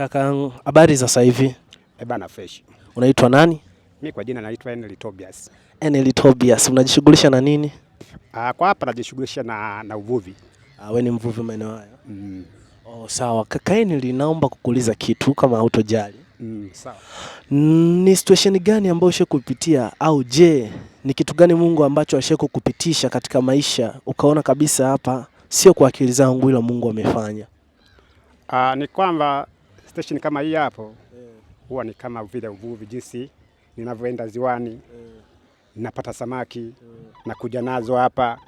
Kaka, habari za sasa hivi? Eh bana, fresh. Unaitwa nani? Mimi kwa jina naitwa Eneli Tobias. Eneli Tobias, unajishughulisha na nini? Kwa hapa najishughulisha na uvuvi. Wewe ni mvuvi maeneo haya? Mm. Oh, sawa. Kaka Eneli, naomba kukuuliza kitu kama hautojali. Sawa. Ni situation gani ambayo ushakupitia au je, ni kitu gani Mungu ambacho ashakukupitisha katika maisha ukaona kabisa hapa sio kwa akili zangu ila Mungu amefanya? Ni kwamba station kama hii hapo huwa ni kama vile uvuvi, jinsi ninavyoenda ziwani napata samaki na kuja nazo hapa,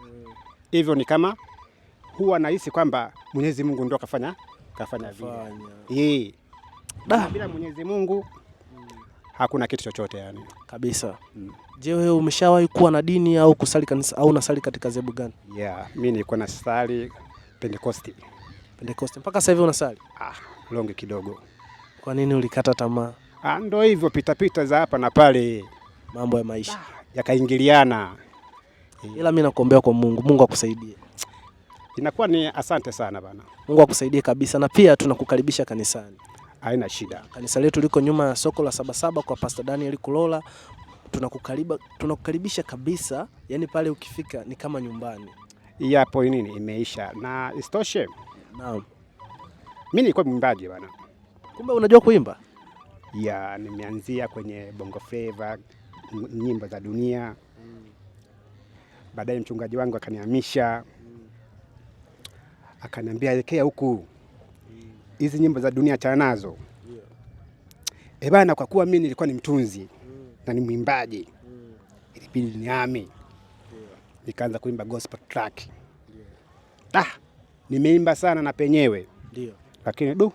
hivyo ni kama huwa nahisi kwamba Mwenyezi Mungu ndio kafanya vile. Eh. Bila Mwenyezi Mungu hakuna kitu chochote yani. Kabisa. Je, wewe umeshawahi kuwa na dini au kusali kanisa au unasali katika zebu gani? Yeah, mimi nilikuwa nasali Pentecost. Pentecost. Mpaka sasa hivi unasali? Longe kidogo. Kwa nini ulikata tamaa? Ndio hivyo pita pita za hapa na pale. Mambo ya maisha. Yakaingiliana. Ila mimi nakuombea kwa Mungu, Mungu akusaidie. Inakuwa ni asante sana bana. Mungu akusaidie kabisa, na pia tunakukaribisha kanisani. Haina shida. Kanisa letu liko nyuma ya soko la Sabasaba kwa Pastor Daniel Kulola. Tunakukaribisha kabisa, yani pale ukifika ni kama nyumbani. Hii hapo nini imeisha. Na isitoshe, Naam. mimi nilikuwa mwimbaji bana. Kumbe unajua kuimba? Ya, nimeanzia kwenye Bongo Flava, nyimbo za dunia. Baadaye mchungaji wangu akanihamisha. Akaniambia elekea huku. Hizi nyimbo za dunia achana nazo. Bana, kwa kuwa mimi nilikuwa ni mtunzi na ni mwimbaji, ilibidi nihame. Nikaanza kuimba gospel track. Nimeimba sana na penyewe. Lakini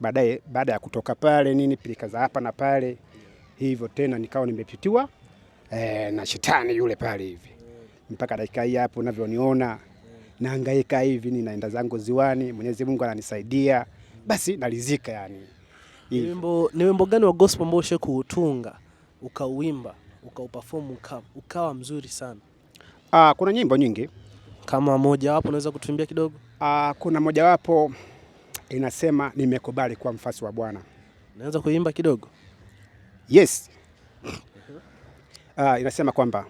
baadaye baada ya kutoka pale nini pilika za hapa na pale hivyo tena nikawa nimepitiwa na shetani yule pale hivi. Mpaka dakika hii hapo unavyoniona nahangaika hivi, ninaenda zangu ziwani, Mwenyezi Mungu ananisaidia, basi nalizika yani. Ni wimbo gani wa gospel ambao ushawahi kuutunga, ukauimba, ukauperform, ukawa mzuri sana? Kuna nyimbo nyingi. Kama moja wapo unaweza kutuimbia kidogo? Kuna moja wapo inasema nimekubali kuwa mfasi wa Bwana. Unaweza kuimba kidogo? Yes. Inasema kwamba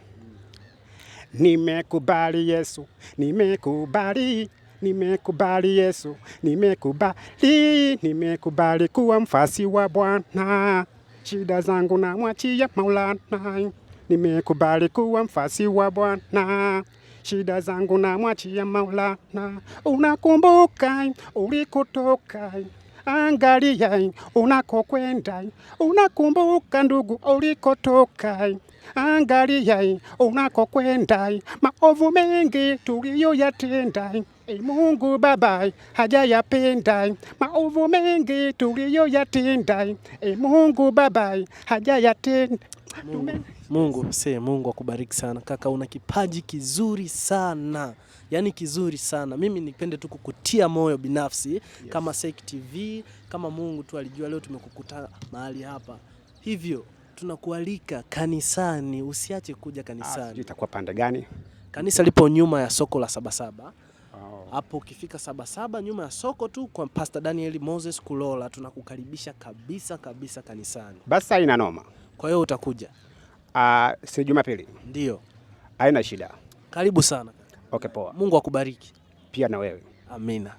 nimekubali Yesu, nimekubali, nimekubali Yesu, nimekubali, nimekubali kuwa mfasi wa Bwana. Shida zangu namwachia Maulana. Nimekubali kuwa mfasi wa Bwana. Shida zangu namwachia Maulana. Unakumbuka ulikotoka, angalia unakokwenda. Unakumbuka ndugu ulikotoka, angalia unakokwenda. Maovu mengi tuliyoyatenda, Mungu Baba hajayapenda. Maovu mengi tuliyoyatenda, Mungu Baba hajayatenda. Mungu akubariki sana kaka, una kipaji kizuri sana. Yani kizuri sana. Mimi nipende tu kukutia moyo binafsi. Yes. Kama SEC TV, kama Mungu tu alijua leo tumekukuta mahali hapa. Hivyo tunakualika kanisani, usiache kuja kanisani. Sijui itakuwa pande gani? Kanisa lipo nyuma ya soko la Sabasaba. Hapo ukifika Sabasaba nyuma ya soko tu kwa Pastor Daniel Moses Kulola, tunakukaribisha kabisa kabisa kanisani. Basi haina noma. Kwa hiyo utakuja? Si Jumapili? Ndio. Haina shida. Karibu sana. Okay, poa. Mungu akubariki. Pia na wewe. Amina.